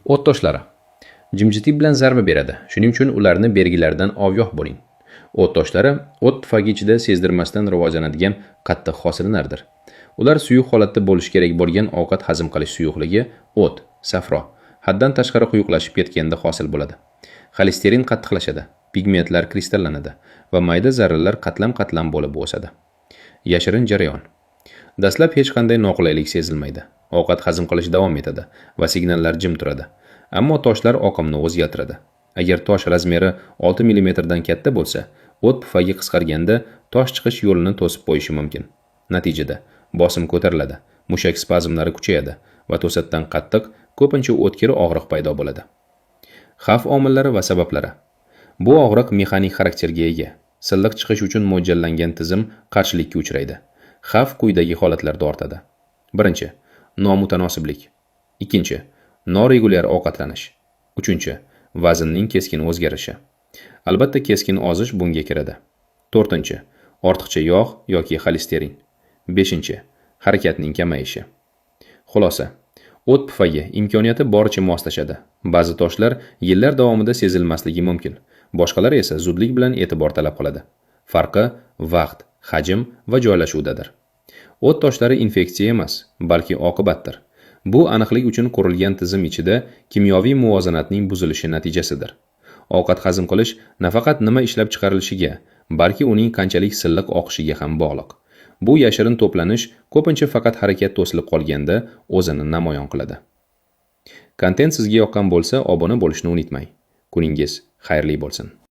O't toshlari jimjitlik bilan zarba beradi, shuning uchun ularni belgilaridan ogoh bo'ling. O't toshlari o't pufagi ichida sezdirmasdan rivojlanadigan qattiq hosillardir. Ular suyuq holatda bo'lishi kerak bo'lgan ovqat hazm qilish suyuqligi o't, safro, haddan tashqari quyuqlashib ketganda hosil bo'ladi. Xolesterin qattiqlashadi, pigmentlar kristallanadi va mayda zarralar qatlam-qatlam bo'lib o'sadi. Yashirin jarayon. Dastlab hech qanday noqulaylik sezilmaydi. Ovqat hazm qilish davom etadi va signallar jim turadi. Ammo toshlar oqimni o'zgartiradi. Agar tosh razmeri 6 mm dan katta bo'lsa, o't pufagi qisqarganda tosh chiqish yo'lini to'sib qo'yishi mumkin. Natijada bosim ko'tariladi, mushak spazmlari kuchayadi va to'satdan qattiq, ko'pincha o'tkir og'riq paydo bo'ladi. Xavf omillari va sabablari. Bu og'riq mexanik xarakterga ega. Silliq chiqish uchun mo'ljallangan tizim qarshilikka uchraydi. Xavf quyidagi holatlarda ortadi. Birinchi, nomutanosiblik. Ikkinchi, noregulyar ovqatlanish. Uchinchi, vaznning keskin o'zgarishi. Albatta, keskin ozish bunga kiradi. To'rtinchi, ortiqcha yog' yoki xolesterin. Beshinchi, harakatning kamayishi. Xulosa: o't pufagi imkoniyati boricha moslashadi. Ba'zi toshlar yillar davomida sezilmasligi mumkin. Boshqalari esa zudlik bilan e'tibor talab qiladi. Farqi vaqt, hajm va joylashuvdadir. O't toshlari infeksiya emas, balki oqibatdir. Bu aniqlik uchun qurilgan tizim ichida kimyoviy muvozanatning buzilishi natijasidir. Ovqat hazm qilish nafaqat nima ishlab chiqarilishiga, balki uning qanchalik silliq oqishiga ham bog'liq. Bu yashirin to'planish ko'pincha faqat harakat to'silib qolganda o'zini namoyon qiladi. Kontent sizga yoqqan bo'lsa, obuna bo'lishni unutmang. Kuningiz xayrli bo'lsin.